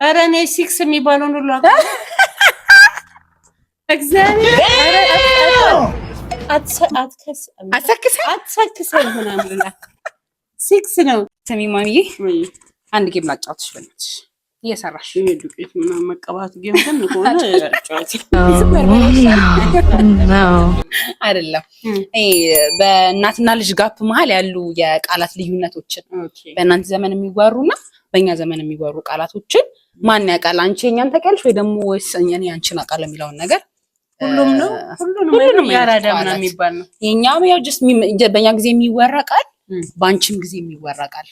ኧረ እኔ ሲክስ የሚባለውን ሁሉ አውቃለሁ። እግዚአብሔር ኧረ አትሰክሰኝ። አትሰክሰኝ ምናምን ብላ ሲክስ ነው። ስሚ ማሚዬ፣ አንድ game ላጫውትሽ በእናትሽ እየሰራሽ። ይሄ ዱቄት ምናምን መቀባት game ግን ከሆነ ጨዋታ አይደለም። ይሄ በእናትና ልጅ gap መሀል ያሉ የቃላት ልዩነቶችን፣ በእናንተ ዘመን የሚወሩና በእኛ ዘመን የሚወሩ ቃላቶችን ማን ያውቃል? አንቺ የኛን ታውቂያለሽ ወይ ደግሞ ወይስ እኔ አንቺን አውቃለሁ የሚለውን ነገር። ሁሉም ነው፣ ሁሉንም። ሁሉንም ያራዳ አይነት ምናምን ቃላት። የሚባል ነው። የኛም ያው just በእኛ ጊዜ የሚወራ ቃል፣ በአንቺም ጊዜ የሚወራ ቃል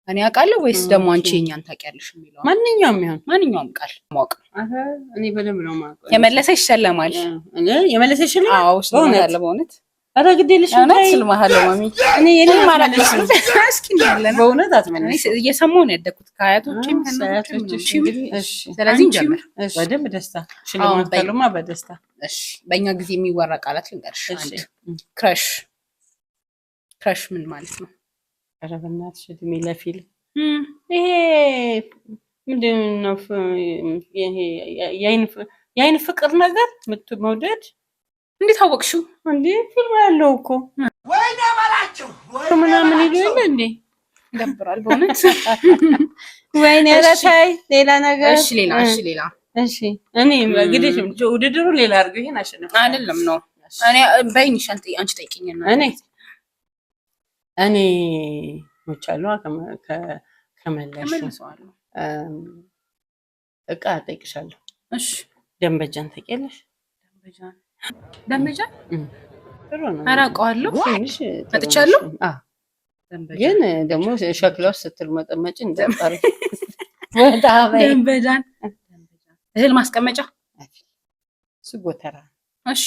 እኔ አውቃለሁ ወይስ ደግሞ አንቺ የኛን ታውቂያለሽ የሚለው። ማንኛውም ይሁን። ማንኛውም ቃል ማወቅ ነው። አረ እኔ በደንብ ነው የማውቀው። የመለሰ ይሸለማል። እኔ የመለሰ ይሸለማል። አዎ። በእውነት? ሽልማት አለ በእውነት። ኧረ ግድ የለሽም። እውነት። ተይ። ሽልማት አለ ማሚ። እኔ የኔ አልመለስም። እስኪ እናያለን። በእውነት እኔ አትመልሽም። እየሰማሁ ነው ያደግኩት ከአያቶቼም ከእናቶቼም አያቶችሽ ምናምን። እንግዲህ እሺ። ስለዚህ እንጀምር። እሺ፣ በደንብ ደስታ ሽልማት አሁን ካሉማ በደስታ። እሺ፣ በእኛ ጊዜ የሚወራ ቃላት ልንገርሽ። እሺ። አንድ crush። Crush ምን ማለት ነው? ኧረ በእናትሽ እድሜ ለፊልም። ይሄ ምንድን ነው? ይሄ የአይን ፍቅር ነገር መውደድ። እንዴት አወቅሽው? እንዴ ፊልም ያለው እኮ ምናምን ይሉ የለ እንዴ? ይደብራል በእውነት። ወይኔ ኧረ ተይ ሌላ ነገር። እሺ ሌላ፣ እሺ ሌላ። እሺ እኔ እንግዲህ ውድድሩ ሌላ አድርገው፣ ይሄን አሸንፍ። አይደለም ነው እኔ በይኝ። እሺ አንቺ ጠይቂኝና እኔ ሞቻለሁ ከመለስሽው እመልሰዋለሁ። እቃ እጠይቅሻለሁ። እሺ። ደንበጃን ታውቂያለሽ? ደንበጃን፣ ደንበጃን። ጥሩ ነው። ኧረ አውቀዋለሁ። ትንሽ ጥሩ መጥቻለሁ። ነሽ። አዎ። ደንበጃን። ግን ደግሞ ሸክላ ውስጥ ስትርመጠመጪ እንዳትቀሪ። በጣም። ደንበጃን እህል ማስቀመጫ። እሱ ጎተራ። እሺ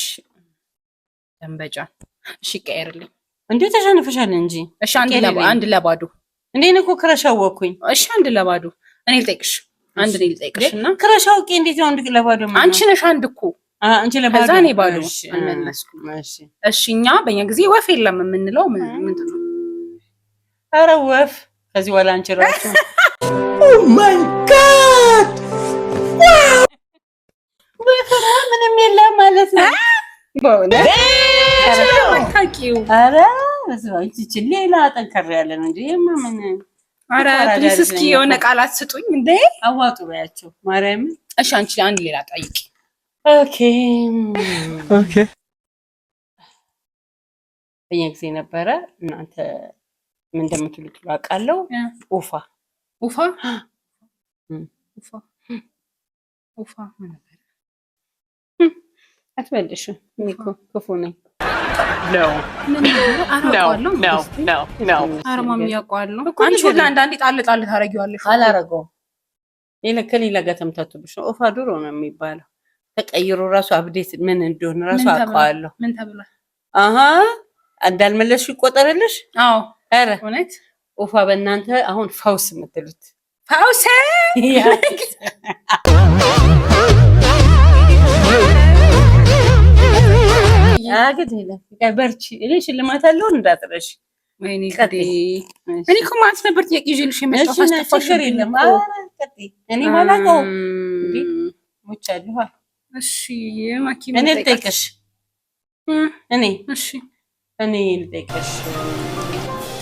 ደንበጃን፣ እሺ ይቀየርልኝ። እንዴ ተሸንፈሻል እንጂ። እሺ አንድ ይቀየርልኝ። 1-0። እንዴ እኔ እኮ crush አወኩኝ። እሺ 1-0። እኔ ልጠይቅሽ፣ አንድ እኔ ልጠይቅሽ እና Crush አውቄ እንዴት ነው 1-0 የምሆነው? አንቺ ነሽ አንድ እኮ። አንቺ ለባዶ። ከዛ እኔ ባዶ። እሺ፣ አልመለስኩም። እሺ። እሺ እኛ በእኛ ጊዜ ወፍ የለም የምንለው ምንድን ነው? ኧረ ወፍ ከዚህ በኋላ አንቺ ራሱ Oh my God! ወፍማ ምንም የለም ማለት ነው። በእውነት አታውቂው? ኧረ በስመ አብ፣ ይቺ ሌላ ጠንከር ያለ ነው እንጂ ይሄማ ምን። ኧረ please እስኪ የሆነ ቃላት ስጡኝ እንዴ። አዋጡ በያቸው ማርያምን። እሺ አንቺ አንድ ሌላ ጠይቂ። Okay። Okay. በእኛ ጊዜ ነበረ፣ እናንተ ምን እንደምትሉት አውቃለሁ። ኡፋ። ኡፋ። ኡፋ፣ ኡፋ ምን ነበር? አትመልሽም። እኔ እኮ ክፉ ነኝ። No. ምን ነበር? ኧረ No. አውቀዋለሁ። No. No. No. ኧረ ማሚ አውቀዋለሁ። እኮ አንቺ ሁላ ንገሪኝ። አንዳንዴ ጣል ጣል ታደርጊዋለሽ። አላረገውም። ሌላ ከሌላ ጋር ተምታቶብሽ ነው። ኦፋ ድሮ ነው የሚባለው። ተቀይሮ ራሱ update ምን እንደሆነ ራሱ ምን ተብሏል? አውቀዋለሁ። ምን ተብሏል? አሀ እንዳልመለስሽ ይቆጠርልሽ። አዎ። ኧረ እውነት። ኦፋ በእናንተ አሁን ፈውስ የምትሉት። ፈውስ። Yeah። ግድ የለም በርቺ። እኔ ሽልማት አለውን እንዳጥረሽ። ወይኔ ቀጥይ። ጉዴ። እኔ እኮ ማለት ነበር ጥያቄ ይዤልሽ የመጣሁት። እሺ ና፣ አስጠፋሽብኝ ችግር የለም። እኮ። ኧረ ቀጥይ። እኔ ማላውቀው እንዴ ሞቻለሁ። እሺ ማኪ ምን እኔ ልጠይቃት? ልጠይቅሽ። እኔ እሺ። እኔ ልጠይቅሽ፣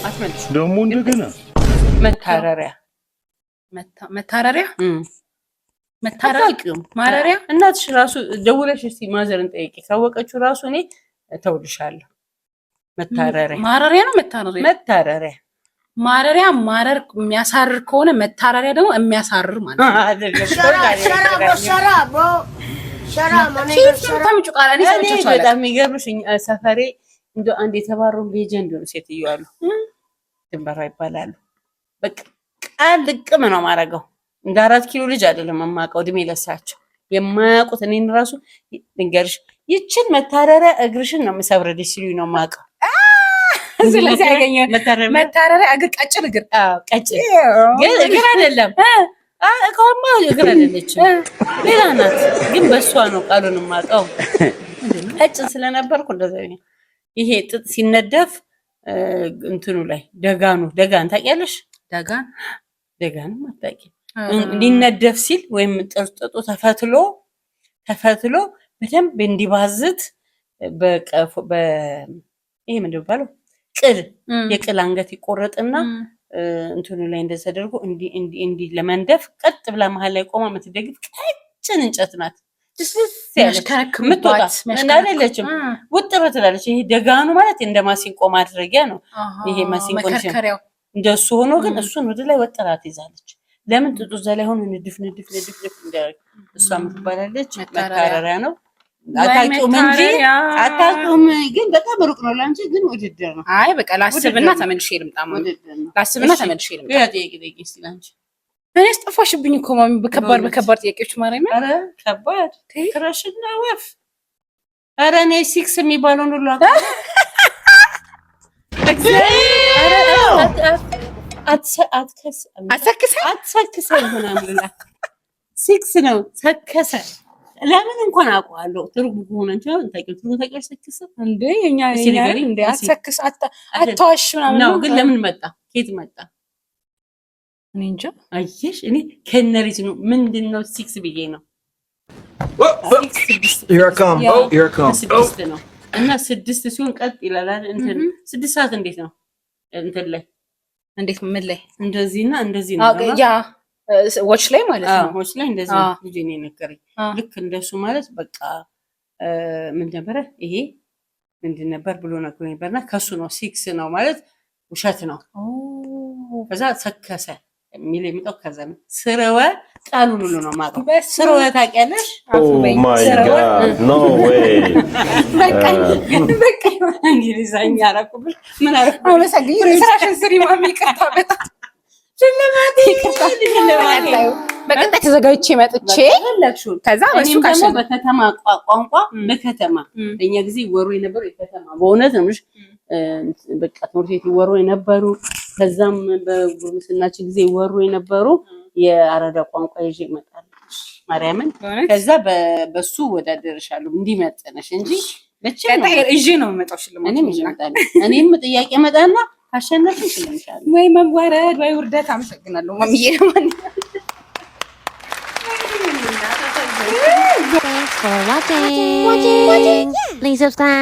አትመልሽ። ደግሞ እንደገና መታረሪያ። መታረሪያ፣ መታረሪያ። አታውቂውም? ማረሪያ። እናትሽ ራሱ ደውለሽ እስኪ mother ን ጠይቂ። ካወቀችው ራሱ እኔ እተውልሻለሁ። መታረሪያ። ማረሪያ ነው መታረሪያ? መታረሪያ። ማረሪያ ማረር የሚያሳርር ከሆነ መታረሪያ ደግሞ የሚያሳርር ማለት ነው። አይደለም። ከየት ነው የምታመጪው ቃል? እኔ እኔ ሰምቼው በጣም አላውቅም። የሚገርምሽ እኛ ሰፈሬ እንደ አንድ የተባረሩ legend የሆኑ ሴትዮ አሉ። ድንበራ ይባላሉ። በቃ ቃል ልቅም ነው ማረገው። እንደ 4 ኪሎ ልጅ አይደለም የማውቀው፣ እድሜ ለሳቸው የማያውቁት እኔን ራሱ ልንገርሽ፣ ይችን መታረሪያ እግርሽን ነው የምሰብርልሽ ሲሉኝ ነው የማውቀው። ስለዚህ ያገኘ መታረሪያ። መታረሪያ እግር፣ ቀጭን እግር። አዎ፣ ቀጭን ግን እግር አይደለም። እቃውማ እግር አይደለችም፣ ሌላ ናት። ግን በእሷ ነው ቃሉን የማውቀው። ቀጭን ስለነበርኩ እንደዛ ነው። ይሄ ጥጥ ሲነደፍ እንትኑ ላይ ደጋኑ፣ ደጋን ታውቂያለሽ? ደጋን። ደጋንም አታውቂም? ሊነደፍ ሲል ወይም ጥርጥጡ ተፈትሎ ተፈትሎ በደንብ እንዲባዝት በቀፎ ይሄ ምንድን ነው የሚባለው? ቅል፣ የቅል አንገት ይቆረጥና እንትኑ ላይ እንደዚህ ተደርጎ እንዲ እንዲ እንዲ ለመንደፍ ቀጥ ብላ መሀል ላይ ቆማ የምትደግፍ ቀጭን እንጨት ናት። ልስልስ ያለች የምትወጣ እና አይደለችም፣ ውጥር ትላለች። ይሄ ደጋኑ ማለት እንደ ማሲንቆ ማድረጊያ ነው። ይሄ ማሲንቆ መከርከሪያው። እንደሱ ሆኖ ግን እሱን ወደ ላይ ወጥራ ትይዛለች። ለምን? ጥጡ እዛ ላይ ሆኖ ንድፍ ንድፍ ንድፍ ንድፍ እንዲያደርግ። እሷ የምትባላለች መታረሪያ ነው። አታውቂውም እንጂ፣ አታውቂውም፣ ግን በጣም ሩቅ ነው ለአንቺ፣ ግን ውድድር ነው። አይ በቃ ላስብና ተመልሼ ልምጣ። ማሚ። ውድድር ነው። ላስብና እሺ። ተመልሼ ልምጣ። ሌላ ጥያቄ ጠይቂ እስኪ ለአንቺ። እኔ አስጠፋሽብኝ እኮ ማሚ፣ በከባድ በእውነት። በከባድ ጥያቄዎች ማርያምን። ኧረ ከባድ crush ና ወፍ። ኧረ እኔ ሲክስ የሚባለውን ሁሉ አውቃለሁ። ኧረ አትሰክሰኝ። አትሰክሰኝ ምናምን ብላ ሲክስ ነው ሰከሰ። ለምን እንኳን አውቀዋለሁ ትርጉም ከሆነ እንጂ አሁን ታውቂው ትርጉም ታውቂዋለሽ? ሰክሰ እንዴ የኛ እስኪ የኛ ንገሪኝ። እንዴ እስኪ። አትሰክስ አትዋሽ ምናምን ነው፣ ግን ለምን መጣ? ከየት መጣ? እኔ እንጃ። አየሽ፣ እኔ ከነሪት ነው ምንድን ነው ሲክስ ብዬ ነው። Here I come. Here I come. ስድስት ነው እና ስድስት ሲሆን ቀጥ ይላል አይደል? እንትን 6 ሰዓት እንዴት ነው እንትን ላይ? እንዴት ምን ላይ? እንደዚህና እንደዚህ ነው። ያ watch ላይ ማለት ነው። Watch ላይ እንደዚህ ነው። ልጄ ነው የነገረኝ። ልክ እንደሱ ማለት በቃ ምን ነበረ ይሄ ምንድን ነበር ብሎ ነግሮኝ ነበርና ከሱ ነው፣ ሲክስ ነው ማለት ውሸት ነው። ከዛ ሰከሰ የሚል የመጣው ከዛ ነው። ስርወ ቃሉን ሁሉ ነው የማውቀው። ስርወ ታውቂያለሽ? Oh my God. No way. በቃኝ በቃኝ። እንግሊዘኛ አደረኩብሽ። ምን አደረኩብሽ? አመሰግኝ። ስራሽን ስሪ ማሚ። ይቅርታ በጣም ይቅርታ። በቀጣይ ተዘጋጅቼ መጥቼ ፈለግሽውን ከዛ በሱ እኔም ደግሞ ካሸን በከተማ ቋንቋ በከተማ በእኛ ጊዜ ይወሩ የነበሩ የከተማ፣ በእውነት ነው የምልሽ፣ በቃ ትምህርት ቤት ይወሩ የነበሩ፣ ከዛም በጉርምስናችን ጊዜ ይወሩ የነበሩ የአራዳ ቋንቋ ይዤ እመጣለሁ። ማርያምን፣ ከዛ በሱ ወዳደርሻለሁ እንዲመጥንሽ እንጂ መቼም ነው። ቀጣይ ይዤ ነው የምመጣው ሽልማት። እኔም ይዤ እመጣለሁ። እኔም ጥያቄ እመጣና ካሸነፍሽ እሸልምሻለሁ። ወይ መዋረድ ወይ ውርደት። አመሰግናለሁ ማሚዬ። ለማንኛውም Thanks for watching. Please subscribe.